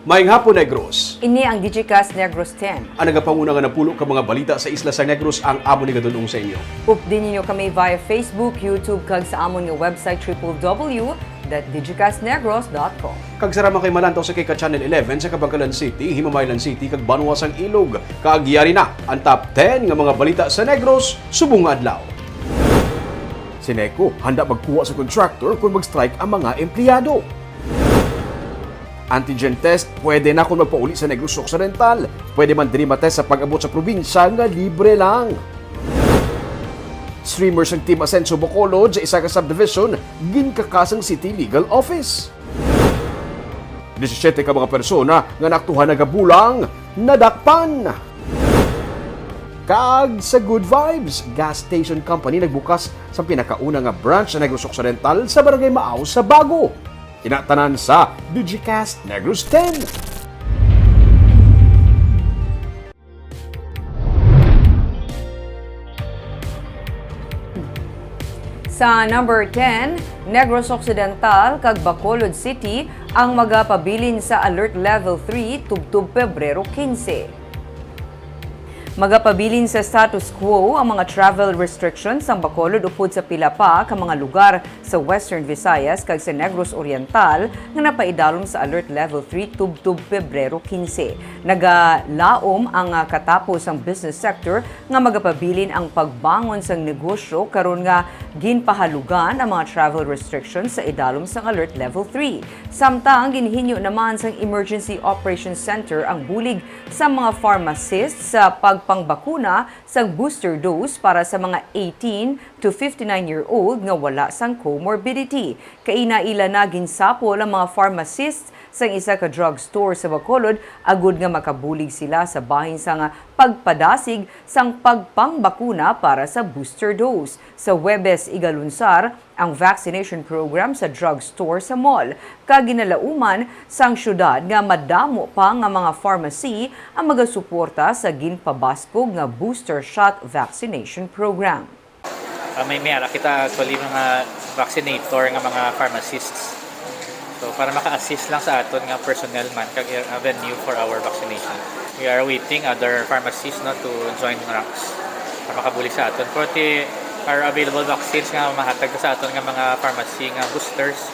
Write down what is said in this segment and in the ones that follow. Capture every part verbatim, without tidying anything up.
Maayong hapon, Negros. Ini ang Digicast Negros ten. Ang nagapanguna nga napulo ka mga balita sa isla sa Negros ang amon igadul-ong sa inyo. Updi ninyo kami via Facebook, YouTube, kag sa amon nga website, triple W dot digicast negros dot com. Kag sara man kay malantaw sa kay ka Channel eleven sa Kabankalan City, Himamaylan City, kag Banwa sang Ilog. Kag yari na ang top ten nga mga balita sa Negros subong nga adlaw. Si NECO handa magkuha sa contractor kon mag-strike ang mga empleyado. Antigen test, pwede na kon magpauli sa Negros Occidental. Pwede man diri matest sa pag-abot sa probinsya nga libre lang. Streamers ang Team Asenso Bacolod sa isa ka subdivision, ginkakasang City Legal Office. Disisiete ka mga persona nga naaktuhan nagabulang, nadakpan. Kag sa Good Vibes Gas Station Company nagbukas sa pinakauna nga branch sa Negros Occidental sa Barangay Maaw sa Bago. Ina tanan sa Digicast Negros ten. Sa number ten, Negros Occidental kag Bacolod City ang magapabilin sa Alert Level three tubtob Pebrero quince. Magapabilin sa status quo ang mga travel restrictions sang Bacolod upod sa pila pa ka mga lugar sa Western Visayas kag sa Negros Oriental nga napaidalom sa Alert Level three tubtob Pebrero quince. Nagalaom ang, ah, katapo sang business sector nga magapabilin ang pagbangon sang negosyo karon nga ginpahalugan ang mga travel restrictions sa idalom sang Alert Level three. Samtang ginhinyo naman sang Emergency Operations Center ang bulig sa mga pharmacists sa pagpangbakuna sang booster dose para sa mga eighteen to fifty-nine-year-old nga wala sang comorbidity. Kaina ila na ginsapol ang mga pharmacists sang isa ka drugstore sa Bacolod agud nga makabulig sila sa bahin sang pagpadasig sang pagpangbakuna para sa booster dose. Sa Huwebes igalunsar ang vaccination program sa drugstore sa mall, kag ginalauman sang syudad nga madamo pa nga mga pharmacy ang magasuporta sa ginpabaskog nga booster shot vaccination program. Ah, may, may ara kita actually mga vaccinator nga mga pharmacists. So, para maka-assist lang sa aton nga personnel man, kag a venue for our vaccination. We are awaiting other pharmacies, no, to join ranks para makabulig sa aton. Forty are available vaccines nga mahatag sa aton nga mga pharmacy nga boosters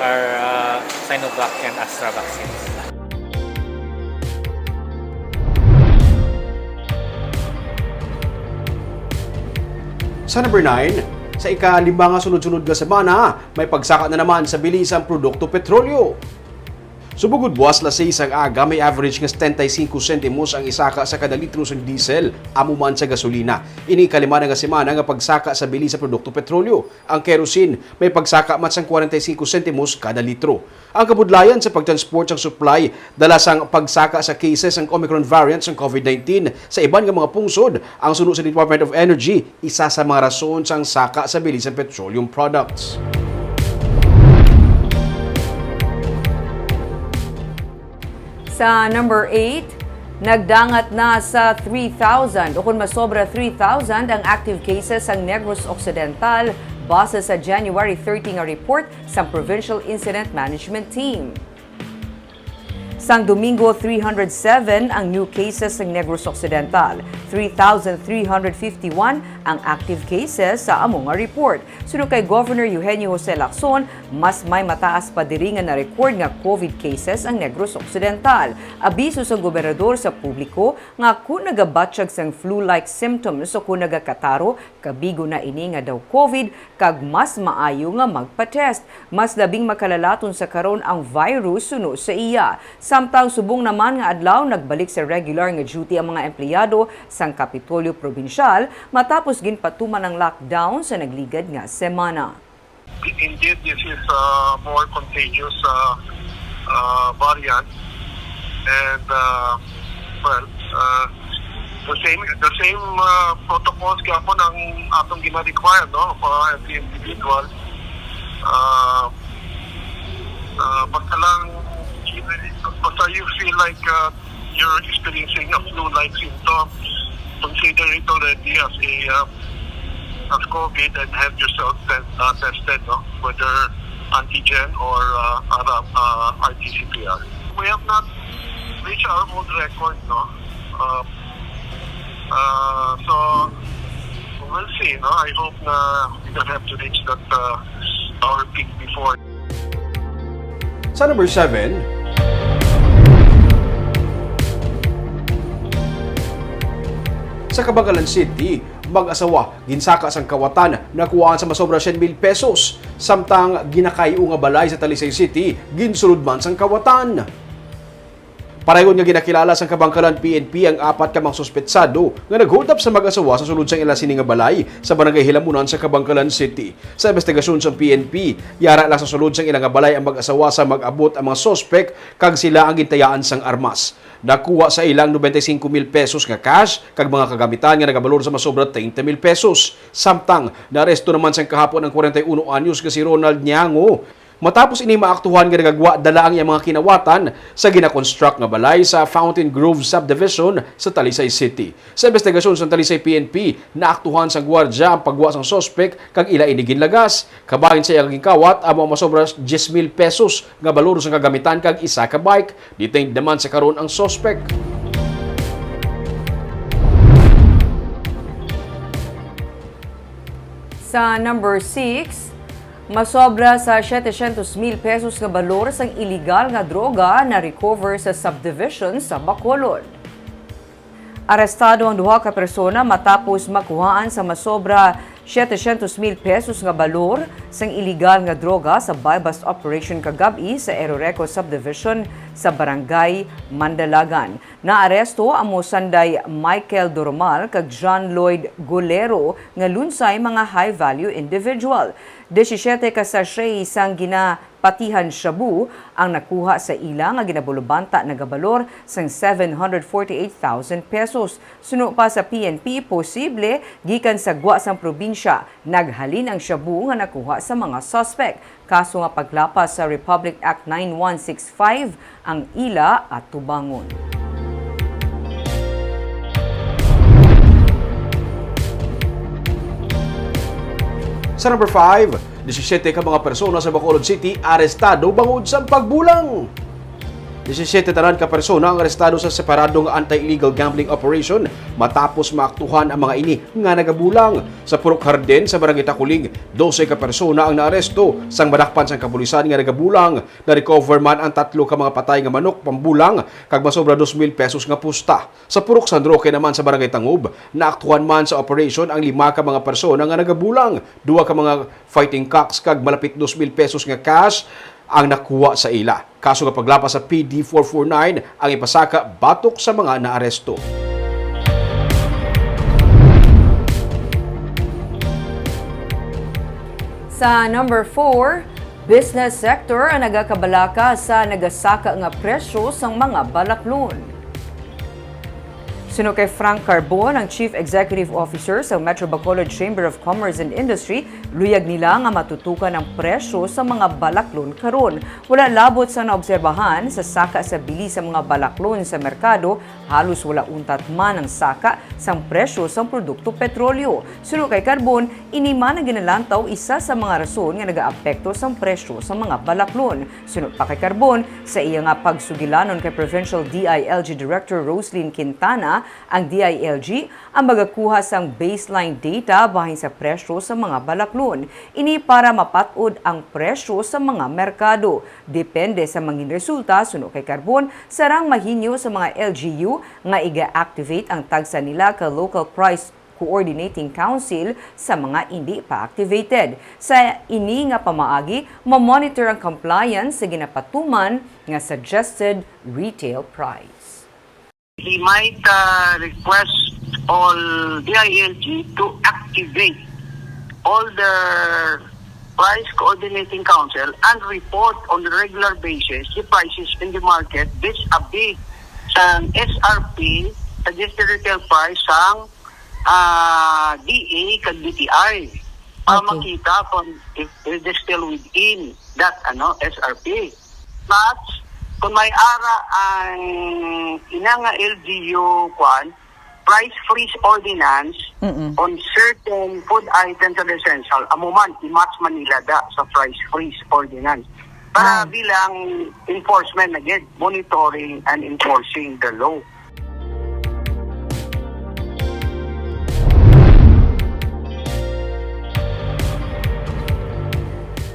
are, ah, Sinovac and Astra vaccines. Sa number nine, sa ikalima nga sunod-sunod nga semana, may pagsaka na naman sa bili sang produkto petrolyo. Subong gud buwas las seis sang aga, may average nga setenta y cinco sentimos ang isaka sa kada litro sang diesel, amo man sa gasolina. Ini ikalima na nga semana nga pagsaka sa bili sa produkto petrolyo. Ang kerosene may pagsaka man sang kwarenta y cinco sentimos kada litro. Ang kabudlayan sa pagtransport sang supply dala sang pagsaka sa cases sang Omicron variant sang COVID nineteen sa iban nga mga pungsod, ang suno sa Department of Energy, isa sa mga rason sang saka sa bili sa petroleum products. Sa number eight, nagdangat na sa three thousand o kon masobra three thousand ang active cases sang Negros Occidental base sa January thirty nga report sang Provincial Incident Management Team. Sang Domingo, three hundred seven ang new cases sang Negros Occidental, three thousand three hundred fifty-one ang active cases sa amo nga report. Suno kay Governor Eugenio Jose Lacson, mas may mataas pa diri nga na-record nga COVID cases ang Negros Occidental. Abiso sang gobernador sa publiko nga kon nagabatyag sang flu-like symptoms o kon nagakataro, kabigo na ini nga daw COVID kag mas maayo nga magpa-test. Mas labing makalalaton sa karon ang virus suno sa iya. Samtang subong naman nga adlaw, nagbalik sa regular nga duty ang mga empleyado sang Kapitolyo Probinsyal matapos ginpatuman ang lockdown sa nagligad nga semana. Indeed, this is a more contagious, uh, uh, variant. And, uh, well, uh, the same, the same, uh, protocols gyapon ang atong gina-require, no, for every individual. Uh, uh, basta lang, basta you feel like, uh, you're experiencing a flu-like symptom, consider it already as a, uh, as COVID and have yourself te-, uh, tested, no? Whether antigen or, uh, uh, uh, R T C P R. We have not Reach our old record, no? Uh, uh, so, we'll see, no? I hope na we don't have to reach that uh, our peak before. Sa number seven, sa Kabankalan City, mag-asawa ginsaka sang kawatan, nakuhaan sa masobra syen mil pesos, samtang ginakay-o nga balay sa Talisay City ginsulod man sang kawatan. Parayon nga ginakilala sang Kabankalan P N P ang apat ka mga suspetsado nga nag-hold up sa mag-asawa sa sulod sang ila sini nga balay sa Barangay Hilamunan sa Kabankalan City. Sa investigasyon sang P N P, yara lang sa sulod sang ila nga balay ang mag-asawa sa mag-abot ang mga suspek kag sila ang gintayaan sang armas. Nakuha sa ila ang nobenta y cinco mil pesos nga cash kag mga kagamitan nga nagabalor sa masobra treinta mil pesos. Samtang, naaresto naman sang kahapon ang kwarenta y uno anyos nga si Ronald Niango. Matapos ini maaktuhan nga nagagwa dala ang iyang mga kinawatan sa gina-construct nga balay sa Fountain Grove Subdivision sa Talisay City. Sa investigasyon sang Talisay P N P, naaktuhan sang gwardya ang pagwa sang suspek kag ila ini ginlagas. Kabahin sa iyang ginkawat amo ang masobra diyes mil pesos nga balor sang kagamitan kag isa ka bike. Detained naman sa karon ang suspek. Sa number six, masobra sa setecientos mil pesos nga balor sang iligal nga droga na-recover sa subdivision sa Bacolod. Arestado ang duha ka persona matapos makuhaan sa masobra setecientos mil pesos nga balor sang iligal nga droga sa buy-bust operation kagab-i sa Eroreco Subdivision sa Barangay Mandalagan. Naaresto amo sanday Michael Dormal kag John Lloyd Golero nga lunsay mga high-value individual. Disisiete ka sachet sang ginapatihan shabu ang nakuha sa ila nga ginabulubanta nagabalor sang seven hundred forty-eight thousand pesos. Suno pa sa P N P, posible gikan sa gwa sang probinsya naghalin ang shabu nga nakuha sa mga suspek. Kaso nga paglapas sa Republic Act nine one six five ang ila atubangon. Sa number five, disisiete ka mga persona sa Bacolod City arestado bangod sa pagbulang. Disisiete tanan ka persona ang arestado sa separado nga anti-illegal gambling operation matapos maaktuhan ang mga ini nga nagabulang. Sa Purok Hardin sa Barangay Taculing, dose ka persona ang naaresto sang madakpan sang kapulisan nga nagabulang. Na-recover man ang tatlo ka mga patay nga manok pambulang kag masobra dos mil pesos nga pusta. Sa Purok San Roque naman sa Barangay Tangub, naaktuhan man sa operation ang lima ka mga persona nga nagabulang, duha ka mga fighting cocks kag malapit dos mil pesos nga cash ang nakuha sa ila. Kaso nga paglapas sa P D four four nine ang ipasaka batok sa mga naaresto. Sa number four, business sector ang nagakabalaka sa nagasaka nga presyo sang mga balaklon. Suno kay Frank Carbon, ang Chief Executive Officer sa Metro Bacolod Chamber of Commerce and Industry, luyag nila nga matutukan ang presyo sa mga balaklon karon. Wala labot sa naobserbahan sa saka sa bili sa mga balaklon sa merkado, halos wala untat man ang saka sang presyo sang produkto petrolyo. Suno kay Carbon, ini man ang ginalantaw isa sa mga rason nga nagaapekto sang presyo sa mga balaklon. Suno pa kay Carbon, sa iya nga pagsugilanon kay Provincial D I L G Director Roslyn Quintana, ang D I L G ang magakuha sang baseline data bahin sa presyo sa mga balaklon. Ini para mapat-od ang presyo sa mga merkado. Depende sa mangin resulta, suno kay Carbon, sarang mahinyo sa mga L G U nga iga-activate ang tagsa nila ka Local Price Coordinating Council sa mga indi pa activated. Sa ini nga pamaagi, ma-monitor ang compliance sa ginapatuman nga suggested retail price. He might uh, request all D I L G to activate all the price coordinating council and report on a regular basis the prices in the market vis-a-vis sang S R P, suggested retail price sang uh, D A kag D T I para Okay. makita kung if it is still within that ano S R P. But kung may ara ang ina nga L G U kwan, price freeze ordinance Mm-mm. on certain food items and essential, amo man, i-match man nila da sa price freeze ordinance. Para bilang enforcement na gid, monitoring and enforcing the law.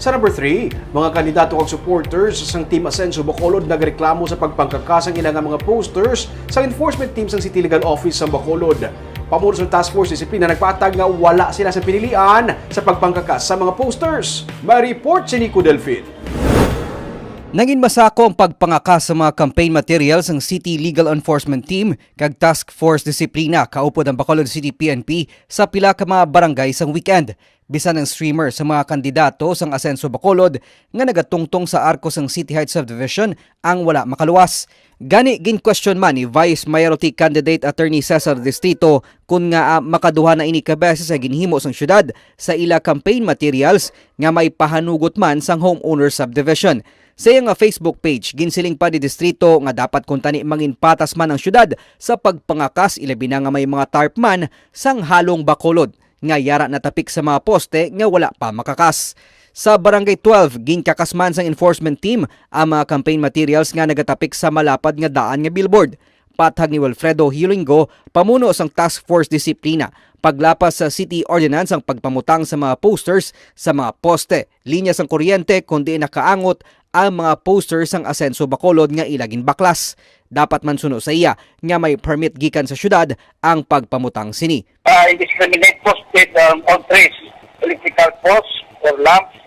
Sa number three, mga kandidato kag supporters sang Team Asenso Bacolod nagreklamo sa pagpangkaka sang ila nga mga posters sang enforcement team sang City Legal Office sa Bacolod. Pamuno sang Task Force Disiplina nagpatag nga wala sila sa pinilian sa pagpangkaka sa mga posters. May report si Nico Delfin. Nangin masako ang pagpangaka sa mga campaign materials sang City Legal Enforcement Team kag Task Force Disiplina kaupod ang Bacolod City P N P sa pila ka mga barangay sang weekend. Bisan ang streamer sa mga kandidato sang Asenso Bacolod nga nagatungtong sa arko sang City Heights Subdivision ang wala makaluwas. Gani, gin-question man ni Vice Mayoralty Candidate Attorney Cesar Distrito kun nga ah, makaduha na ini ka beses sa ginhimo sang syudad sa ila campaign materials nga may pahanugot man sang homeowner subdivision. Sa iya nga Facebook page, ginsiling pa ni Distrito nga dapat kuntani manginpatas man ang syudad sa pagpangakas, ilabi na nga may mga tarp man sang halong Bacolod nga yara natapik sa mga poste nga wala pa makakas. Sa Barangay twelve, ginkakas man sang enforcement team ang mga campaign materials nga nagatapik sa malapad nga daan nga billboard. Pathag ni Wilfredo Hilingo, pamuno sang Task Force Disiplina, paglapas sa City Ordinance ang pagpamutang sa mga posters sa mga poste, linya sang kuryente, kundi nakaangot ang mga posters sang Asenso Bacolod nga ila ginbaklas. Dapat man suno sa iya nga may permit gikan sa syudad ang pagpamutang sini. Uh, indiscriminate posted um, on trees, electrical posts or lamps,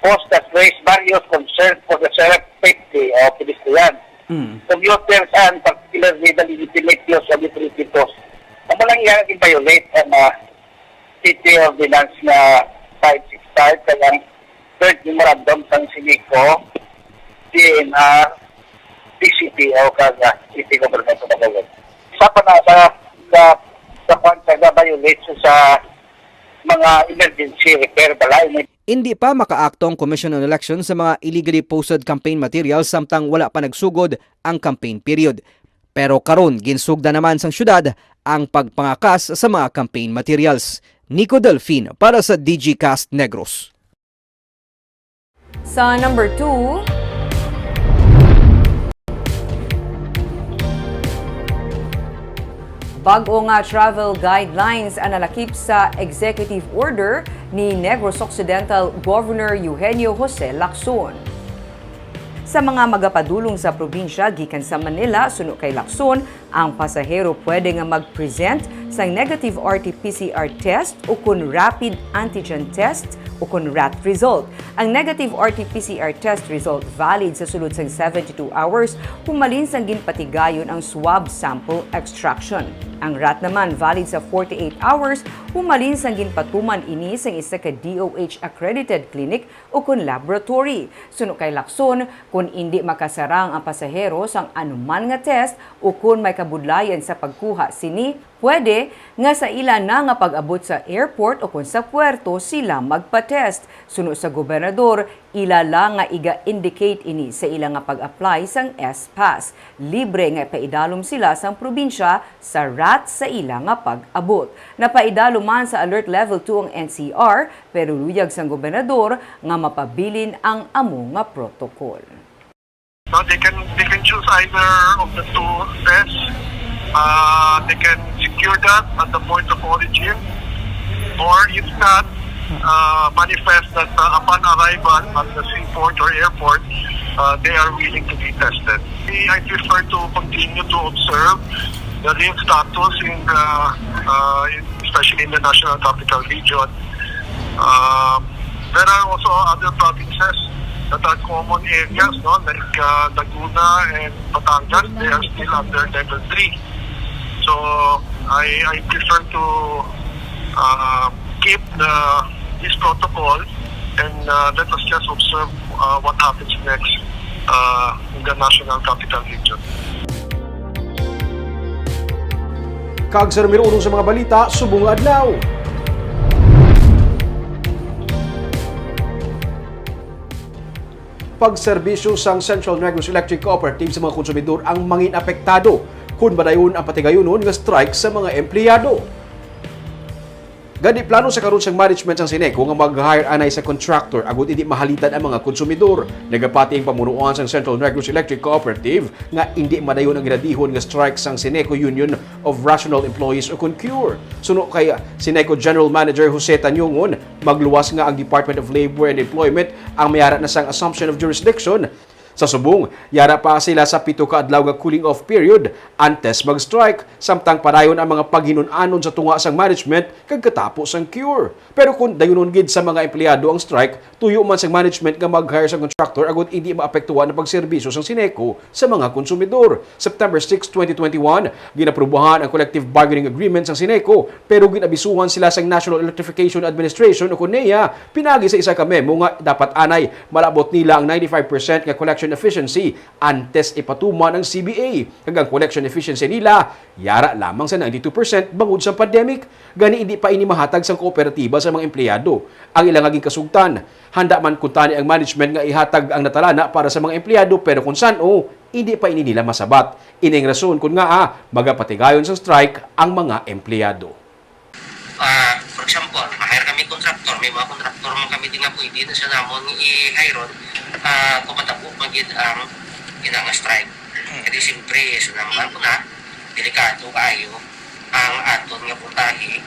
posts that raise various concerns for the self safety of pedestrians, mm. commuters, and particularly the legitimate use of utility posts. Ang malang yan, i-violate ang uh, City Ordinance na five six five, kaya ang third memorandum sang Sinico, C N R, P C P O, kag uh, City Government of Bacolod. Sa pa na sa sa sa kwan sa violate sa mga emergency repair balay. Indi pa makaakto ang Commission on Elections sa mga illegally posted campaign materials samtang wala pa nagsugod ang campaign period. Pero karon ginsugda naman sang syudad ang pagpangakas sa mga campaign materials. Nico Delfin para sa Digicast Negros. Sa number two, bag-o nga travel guidelines ang nalakip sa executive order ni Negros Occidental Governor Eugenio Jose Lacson. Sa mga magapadulong sa probinsya gikan sa Manila suno kay Lacson, ang pasahero pwede nga mag-present sang negative R T P C R test ukon rapid antigen test ukon rat result. Ang negative R T P C R test result valid sa sulod sang seventy-two hours humalin sang ginpatigayon ang swab sample extraction. Ang rat naman valid sa forty-eight hours humalin sang ginpatuman ini sang isa ka D O H accredited clinic ukon laboratory. Suno kay Lacson, kon indi makasarang ang pasahero sang anuman nga test ukon may kabudlayan sa pagkuha sini, pwede nga sa ila na nga pag-abot sa airport ukon sa puerto sila magpa-test. Suno sa gobernador, ila lang nga iga-indicate ini sa ila nga pag-apply sang S-Pass. Libre nga ipaidalom sila sang probinsya sa rat sa ila nga pag-abot. Napaidalom man sa Alert Level two ang N C R, pero luyag sang gobernador nga mapabilin ang amo nga protocol. No, they can they can choose either of the two tests. Uh, they can secure that at the point of origin, or if not, uh, manifest that uh, upon arrival at the seaport or airport, uh, they are willing to be tested. I prefer to continue to observe the real status in the, uh, especially in the National Capital Region. Um, there are also other provinces that are common areas, no, like uh, Laguna and Batangas. They are still under level three. So I, I prefer to uh, keep the this protocol and uh, let us just observe uh, what happens next uh, in the National Capital Region. Kag sa numero uno sa mga balita subong nga adlaw. Pagserbisyo sang Central Negros Electric Cooperative sa mga konsumidor ang mangin apektado kon madayon ang patigayunon nga strike sa mga empleyado. Gani, plano sa karon sang management sang Ceneco nga mag-hire anay sa contractor agud indi mahalitan ang mga konsumidor. Nagapati ang pamunuan sang Central Negros Electric Cooperative nga indi madayon ang ginadihon nga strike sang Ceneco Union of Rational Employees o kon CURE. Suno kay Ceneco General Manager Jose Tañongon, magluwas nga ang Department of Labor and Employment ang mayara na sang assumption of jurisdiction. Sa subong, yara pa sila sa pito ka adlaw nga cooling off period antes mag-strike, samtang padayon ang mga paghinun-anon sa tunga sang management kag katapo sang CURE. Pero kon dayunon gid sa mga empleyado ang strike, tuyo man sang management nga mag-hire sang contractor agud indi maapektuhan ang pagserbisyo sang Ceneco sa mga konsumidor. September six, twenty twenty-one, ginaprubahan ang collective bargaining agreement sang Ceneco, pero gin-abisuhan sila sang National Electrification Administration o kon NEA pinaagi sa isa ka memo nga dapat anay malabot nila ang ninety-five percent nga collection efficiency antes ipatuman ang C B A, kag ang collection efficiency nila yara lamang sa ninety-two percent bangod sa pandemic. Gani, hindi pa ini mahatag sang kooperatiba sa mga empleyado. Ang ila nga ginkasugtan, handa man kuntani ang management nga ihatag ang natalana para sa mga empleyado, pero kung san-o, hindi pa ini nila masabat. Ini ang rason kun ngaa magapatigayon sang strike ang mga empleyado. Ah, for example, ma-hire kami contractor, may mga contractor man kami din nga pwede na siya namon i-hire-on, ah, kung matabo man gid ang ina nga strike. Kadi siyempre, so nang ko na, delikado kaayo ang aton nga putahe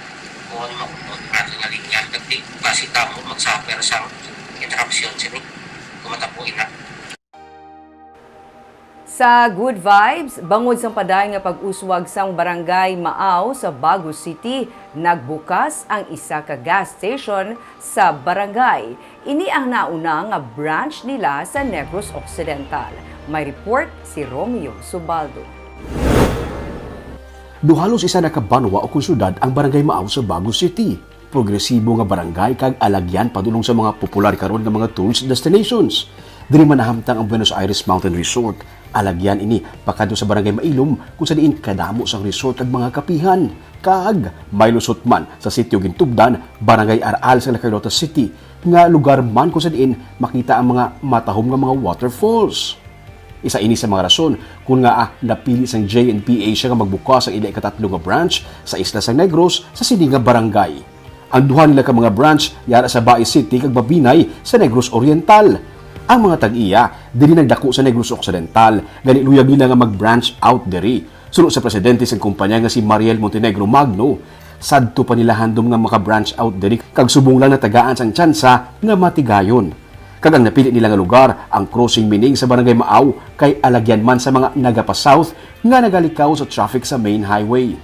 kung maunod ang aton nga linya. Kag di basi kamo mag-suffer sang interruption sini kung matabo ina. Sa Good Vibes, bangod sang padayon nga pag-uswag sang Barangay Maaw sa Bago City, nagbukas ang isa ka gas station sa barangay. Ini ang nauna nga branch nila sa Negros Occidental. May report si Romeo Subaldo. Daw halos isa na ka banwa o kon syudad ang Barangay Maaw sa Bago City. Progresibo nga barangay kag alagyan padulong sa mga popular karon nga mga tourist destinations. Diri man nahamtang ang Buenos Aires Mountain Resort. Alagyan ini pakadto sa Barangay Mailom, kung sa diin kadamo sang resort kag mga kapihan. Kag may lusot man sa Sitio Gintubdan, Barangay Aral sa La Carlota City, nga lugar man kung sa diin makita ang mga matahom nga mga waterfalls. Isa ini sa mga rason kon ngaa napili sang J N P Asia nga magbukas ang ila ikatatlo nga branch sa isla sang Negros sa sini nga barangay. Ang duha nila ka mga branch yara sa Bai City kag Mabinay sa Negros Oriental. Ang mga tag-iya diri nagdako sa Negros Occidental, gani luyag nila nga mag-branch out diri. Suno sa presidente sang kumpanya nga si Mariel Montenegro Magno, sadto pa nila handom nga maka-branch out diri kag subong lang natagaan sang tsansa nga matigayon. Kag ang napili nila nga lugar, ang crossing meaning sa Barangay Maaw, kay alagyan man sa mga nagapa-south nga nagalikaw sa traffic sa main highway.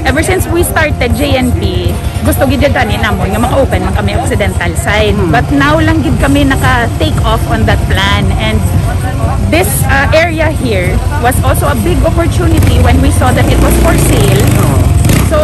Ever since we started J N P, gusto gid gani namon nga maka-open man kami Occidental side. But now lang gid kami naka-take off on that plan, and this uh, area here was also a big opportunity when we saw that it was for sale. So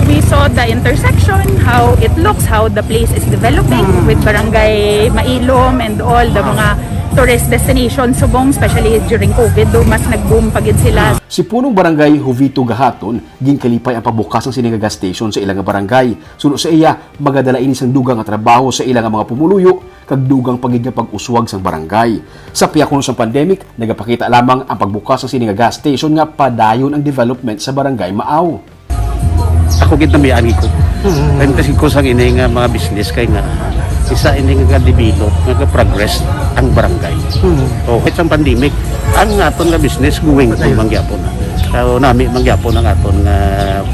we saw the intersection, how it looks, how the place is developing with Barangay Mailom and all the mga tourist destinations subong, especially during COVID, do mas nag-boom pa gid sila. Si Punong Barangay Jovito Gahaton ginkalipay ang pagbukas sang sini nga gas station sa ila nga barangay. Suno sa iya, magadala ini sang dugang nga trabaho sa ila nga mga pumuluyo kag dugang pa gid nga pag-uswag sang barangay. Sa piyak kuno sang pandemic, nagapakita lamang ang pagbukas sang sini nga gas station nga padayon ang development sa Barangay Maaw. Ako gid namayaan gid ko. Painteres gid ko sang ini nga mga business kay nga isa ini nga develop, nga progress ang barangay. So, kahit sang pandemic, ang aton nga business going to man gyapon. So, nami man gyapon ang aton nga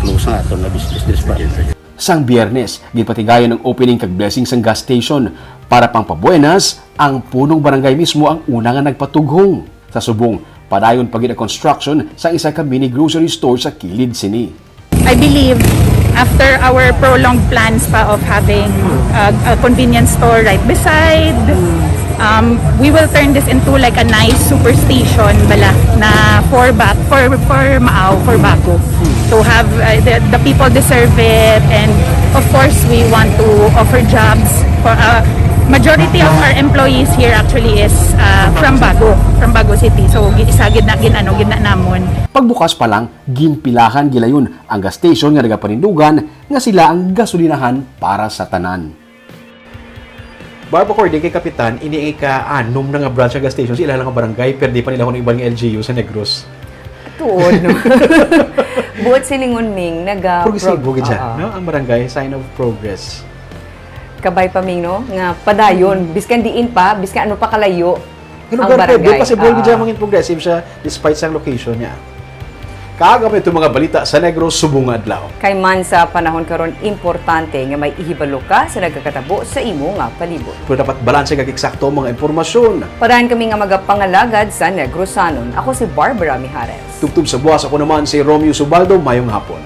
close ang aton nga business this barangay. Sang Biyernes, ginpatigayon ang opening kag blessing sang gas station. Para pang pabuenas, ang punong barangay mismo ang una nga nagpatughong. Sa subong, padayon pa gid ang construction sang isa ka mini grocery store sa kilid sini. I believe after our prolonged plans pa of having uh, a convenience store right beside, um, we will turn this into like a nice superstation bala na for ba for for Maaw, for Bago. To have uh, the, the people deserve it, and of course we want to offer jobs for uh, majority of our employees here actually is uh, from Bago, from Bago City. So gi- isa gid na gin ano gid na namon. Pagbukas pa lang, ginpilahan gilayon ang gas station nga nagapanindugan nga sila ang gasolinahan para sa tanan. Barb, according kay Kapitan, ini ang ika-anom na nga branch sa gas station sa ila lang nga barangay, pero di pa nila kuno iban nga L G U sa Negros. Tuod, no? Buot silingon, Ming, naga- Progresibo prog- gid siya, Oo. no? Ang barangay, sign of progress. Kabay pa, Ming, no? Nga padayon, biskan diin pa, biskan ano pa kalayo Yung ang lugar pwede, barangay. possible gid Ah. siya mangin progressive siya despite sang location niya. Kag amo itong mga balita sa Negros subong nga adlaw. Kay man sa panahon karon, importante nga may ihibalo ka sa nagakatabo sa imo nga palibot. Pero dapat balanse kag eksakto ang mga impormasyon. Parahan kami nga magapangalagad sa Negrosanon. Ako si Barbara Mijares. Tubtob sa buwas, ako naman si Romeo Subaldo. Mayong hapon.